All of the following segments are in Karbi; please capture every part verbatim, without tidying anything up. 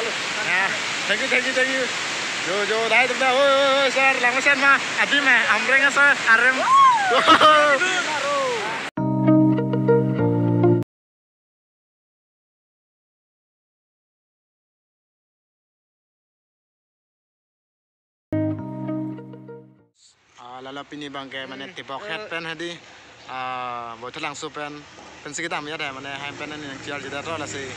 Ya, thank you, thank you, thank you. Jo, jo, dai tum da, oi, oi, oi, sir, lang sir ma, adim eh, Amreng sir, arem. Ah, lalo pini abangke mane tebok het pen hadi, ah, Boithalangso pen, pensi kedam ya dai, mane hem pen nangchar jida to lasi.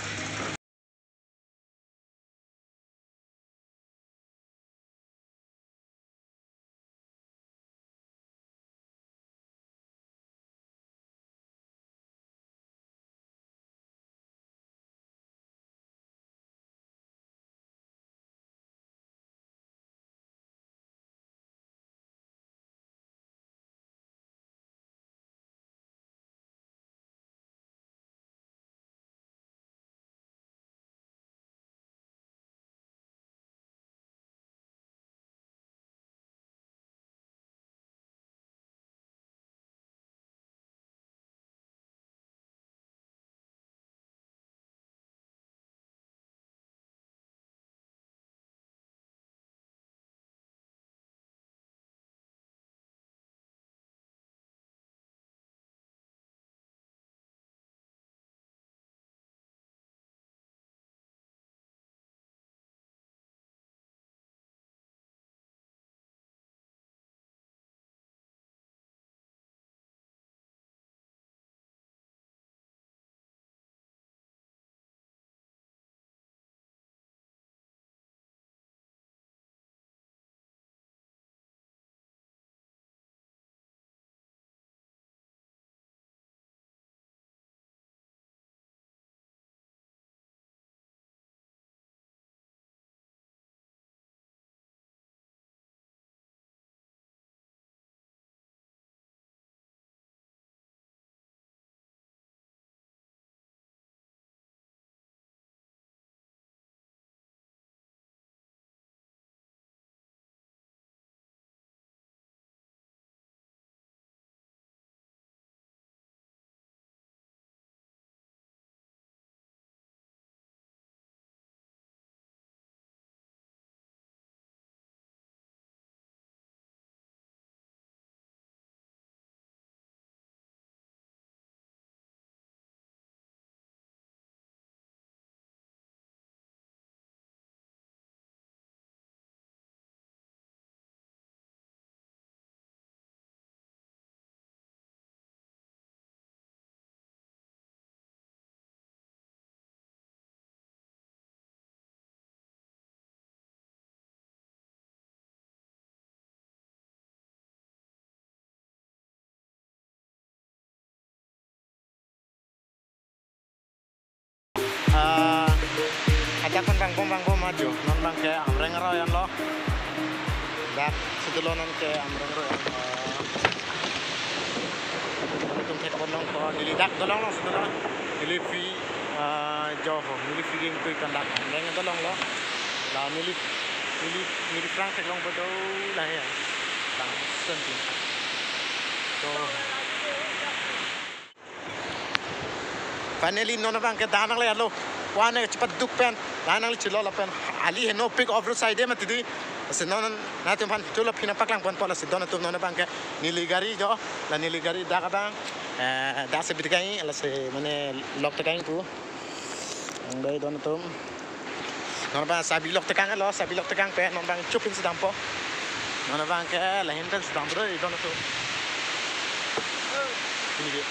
Ah, ajak pen bang bom bang bom ajo. Non abangke Amreng aroi anlo. Dak si dolo, non ke Amreng aroi anlo. Tum thek pon longpo, neli dak dolonglo si dolo. Neli phi, ah, jo ho, neli phi ging tui kan dak Amreng dolonglo. La neli, neli, neli phrang theklongpo do, la he. Bang sen tin. So, finally, non abangke da nangle alo. Wan nangchepaduk pen, da nangle chelo lapen. Ali heno pick off road side mati di. Lasi non nangtum aphan chelo phi nangpaklang ponpo, lasi don atum non abangke neli gari jo, la neli gari dak abang, eh, dak si bit kai, lasi mane lok tekang pu. Ang dai don atum. Non abang sabi lok tekang lo, sabi lok tekang pen non abang chupin si dampo. Non abangke lahin pen si dam bro, don atum. Ini dia.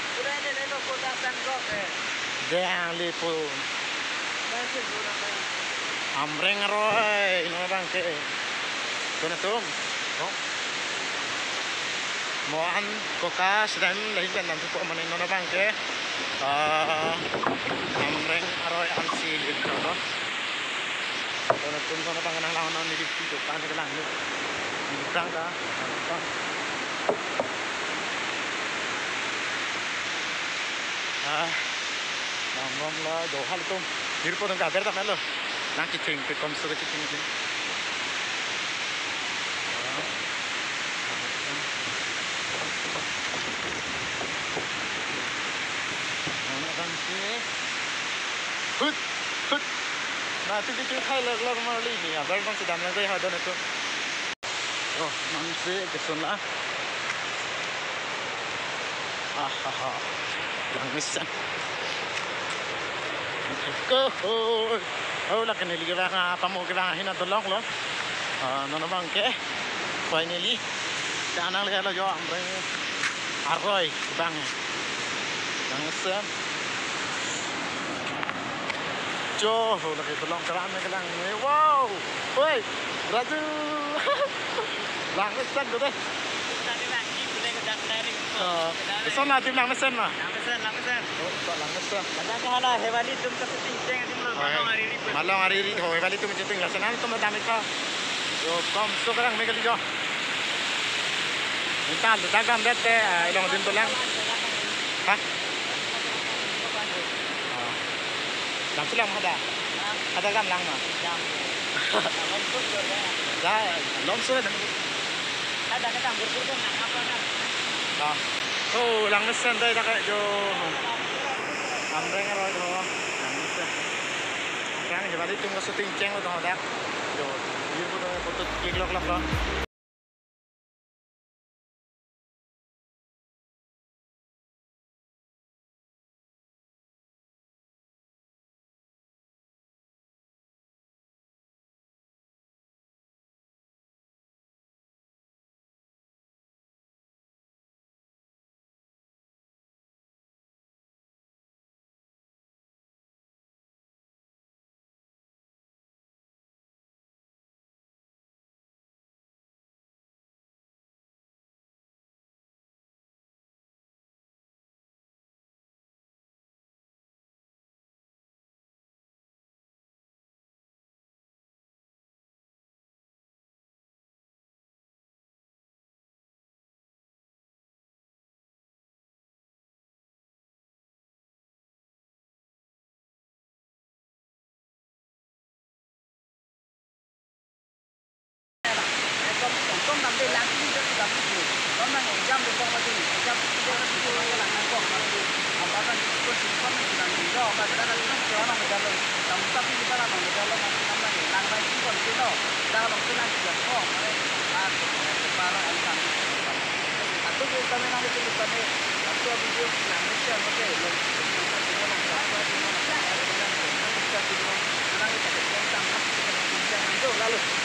Dia lipo. Amreng aroi, non abangke. Don atum. No? Mo-an koka sedang lahin pen damthupo, mane non abangke, ah, Amreng aroi ansi lir tolo. Don atum, non abang nanglang non neli video kan nanglang ni. Neli phrang ta, phrang. Ah, nang nom la do hal tum. Neli po tum kaber ta melo. Nangketheng pe kom sore ketheng ketheng. Hut, hut. Na tu bitu khai lak lak marli ni, aber bang sedam lang dei ha don itu. Oh, nang se kesun la. Ah, ha, ha. Langmesen. Ko, oh, oh, lake neli kevang, ah, pamo kevang ahin adolong lo. Ah, non abang ke. Finally, ta nang le lo jo, Amreng aroi kevang. Langmesen. Jo, lake tolong kelang, kelang. Wow. Woi, Raju. Langmesen do dei. Tadi lagi boleh ke dak dari. Eh, ison adim langmesen ma? Langmesen, langmesen. Oh, langmesen. Dak ke hala Hewali atum ke shooting cheng adim lo, oh, malong ariri. Malong ariri, oh, Hewali atum shooting lason an atum dam ikha. Jo, kom so kelang me kali jo. Minta dagam det te, ah, ilong adim dolang. Hah? Ah. Dam si lang hadak. Hadak dam lang ma? Dam. Ya, lom so dam. Hadak ke dam bur bur dam lang apa dam? Ah. Oh, langmesen dei dak ke jo. Amreng aroi do. Langmesen. Amreng Hewali atum ke shooting cheng lo do dak. Jo, bir bu do photo click lok lok lo.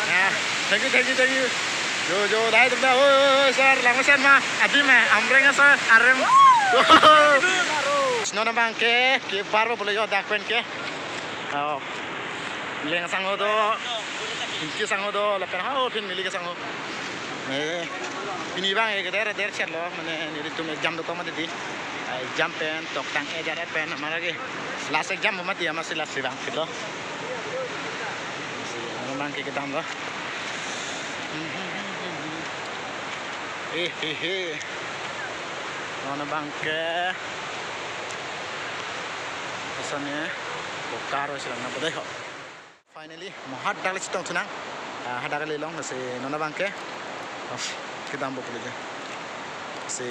Ya, thank you, thank you, thank you. Jo, jo, dai tum da, oi, oi, oi, sir, langmesen ma, adim eh, Amreng asar arem. Non abang ke, kebar bo pulo jo dak pen ke. Oh. Leng sangho do, Pinki sangho do, lapen ha, oh, phin Mili ke sangho. Eh, pini abang eh, der, der chet lo, mane, nelitum exam dokok mati di. Ah, exam pen, toktang eh, jarat pen, amat ke last exam mati, amatsi last si bang phit lo. Si, non abang ke kedam lo. Eh, he, he. Non abang ke. Asal ni, kokar sila na bodai ho. Finally, mo hadak le chetong thu nang. Ah, hadak le long si non abang ke. Of, kedam bo pulo je. Si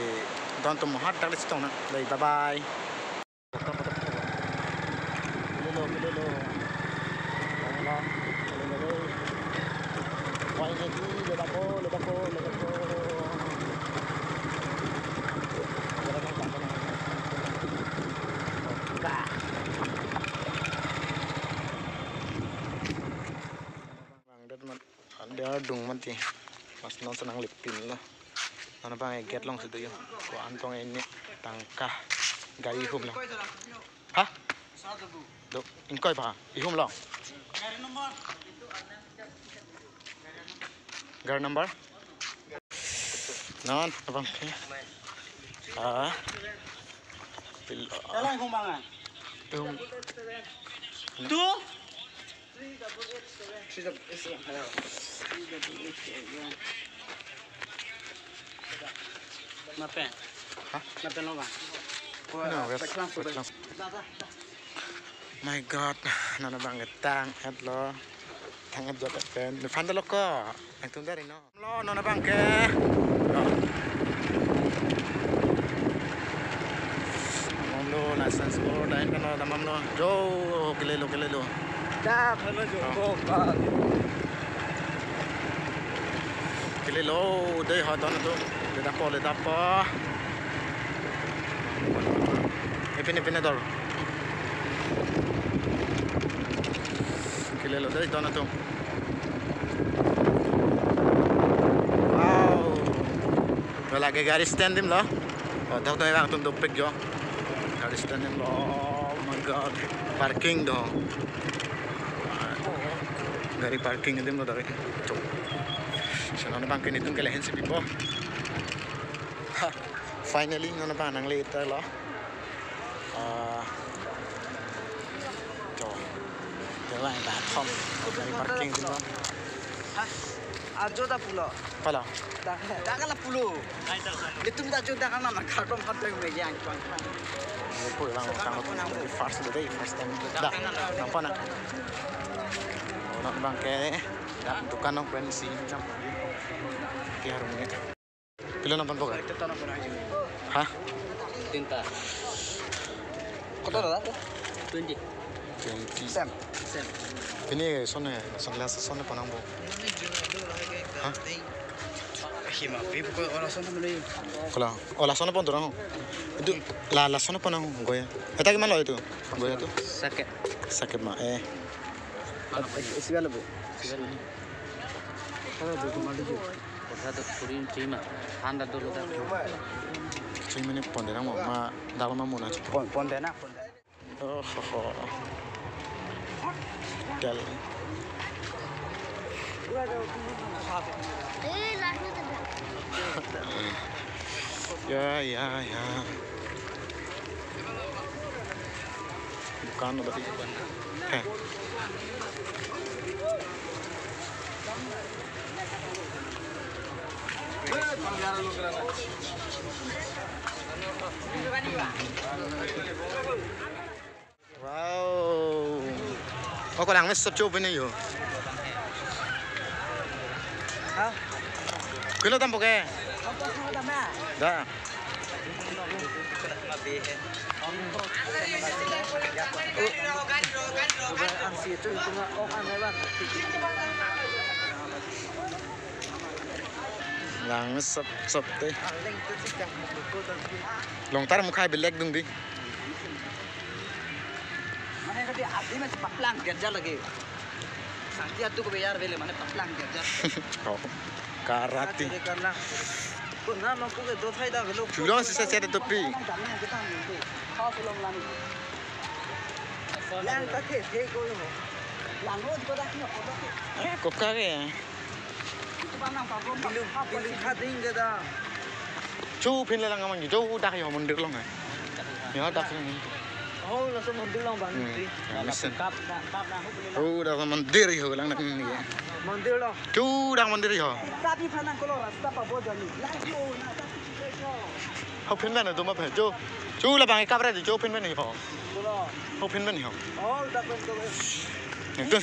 don tum mo hadak le chetong nang. Bye bye. Lelo, lelo. Finally, lebako, lebako, lebako. Bang det mat, dia dung mati. Mas non senang lipin lo. Non abang eh gate along si do jo. Ko-an tong eh ne tangka gari ihum lo. Ha? Do, ingkoi ba? Ihum lo. Gari number? Non, abang. Ah. Pil-, dalam ihum bang ah. Ihum. Tu? Mape? Hah? Mape lo bang? No, wes, wes lang. My God, non abang ketang et lo. Tang et jok et pen. Nephan ta lo ko. Nangtum dari no. Lo, non abang ke. Lo. Damam lo, license board, lain kan lo, damam lo. Jo, kele lo, kele lo. Kelelo dei ho don atum. Ledapo, ledapo. Ipin, ipin ador. Kelelo dei don atum. Wow. Lake gari stand adim lo. Oh, dak do abang atum dopik jo. Gari stand adim lo. Oh my God. Parking do. Gari parking adim lo dari. Chok. So non abang ke netum ke lahensi pipo. Ha, finally non abang nangle ta lo. Ah. Chok. Jalan dah thom. Gari parking adim lo. Hah? Ajo ta pulo. Pala. Dak, dak la pulo. Netum ta ajo dak kana na kardom hat dak me yang pang pang. Ini pun lang sang pun nang first day, first time. Dah, nampak na. Oh, non abang ke. Dak dukan nong pensi jam. Tiar menit. Pilo nang pon poka? Hah? Tinta. Kotor da? Twenty. Twenty. Sem. Sem. Pini sone, sunglass sone pon nangpo. Hah? Hima, pi ko ola sone mali. Kola, ola sone pon turang. Itu la, la sone pon nang goya. Eta kiman lo itu? Goya tu? Sake. Sake ma, eh. Mana punya? Isi bala bu. Isi bala. Kalau tu cuma tujuh. Kotha tu puri cima. Handa dulu dah. Cui mene pon de nang ma dal ma muna. Pon, pon de na, pon de. Oh, ho, ho. Dal. Ya, ya, ya. Dukan udah. Heh. Wow. Oh, ko lang mes sop cho pine yo. Ha? Kulo tampo ke? Da. Lang mes sop sop te. Long tar mukhai belek dung di. Mane kati adi mas paplang gerja lagi. Santi atu ko beyar bele mane paplang gerja. Oh, karati. Karati karna. Ko na ma ko ke do thai da belo. Chulong sisa seta topi. Lang ta the the ko lo. Lang ko da kino ko da. Koka ke. Bilu, bilu kha ding ke da. Chu phin le lang amang, chu dak yo mondir along hai. Yo dak along. Oh, laso mondir along bang. Hmm, ya, mesen. Kap na, kap na, ho phin le. Oh, dak mondir yo lang dak ni. Mondir along. Chu dak mondir yo. Tapi phanang kolo rasta pa bo jani. Lagi oh na tapi yo. Ho phin ben tu ma phe. Chu, chu labang kap re chu phin ben ho. Ho phin ben ho. Oh, dak ben tu. Itu.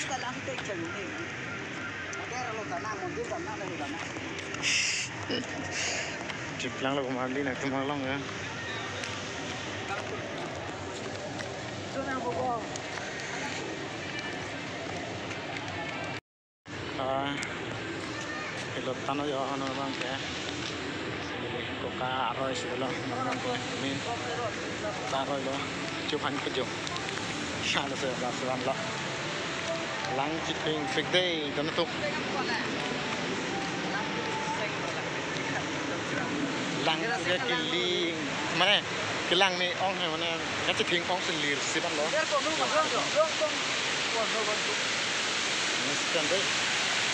Chiplang lo kemali na kemang long ya. Ah, ilot tano yo ano bang ke. Koka aroi si lo ano bang ke. Min. Koka aroi lo. Chuphan kejung. Shala se la selam lo. Lang chiping pik dei don atum. Lang ke keling, mane kelang ni ong hai mane kachiping ong selir si ban lo. Mesen dei.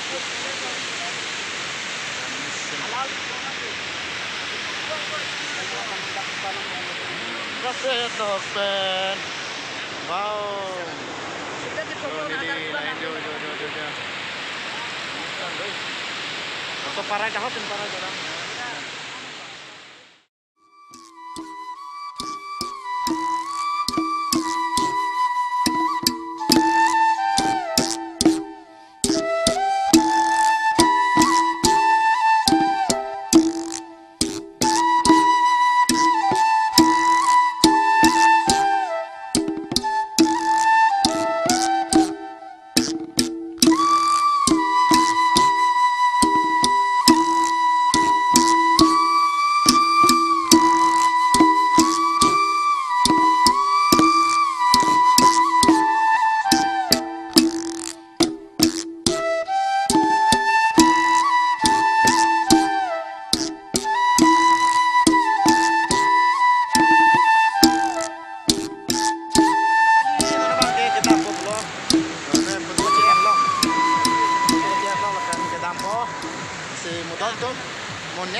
Mesen. Kasetok pen. Wow. Oh, neli, neli, jo, jo, jo, jo, jo. Mesen dei. Laso parai kahok pen parai kahok.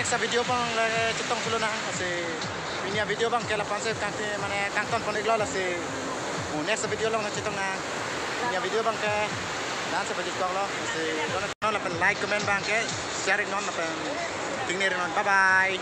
Sa video abang le chetong pulo nang, lasi pini avideo abang ke lapu-an si kangti mane kangton pon-iklo, lasi mo next video along chetong nang. Pini avideo abang ke la-an si pajutlo, lasi non lapen like comment abang ke share-iknon lapen tingner non. Bye bye.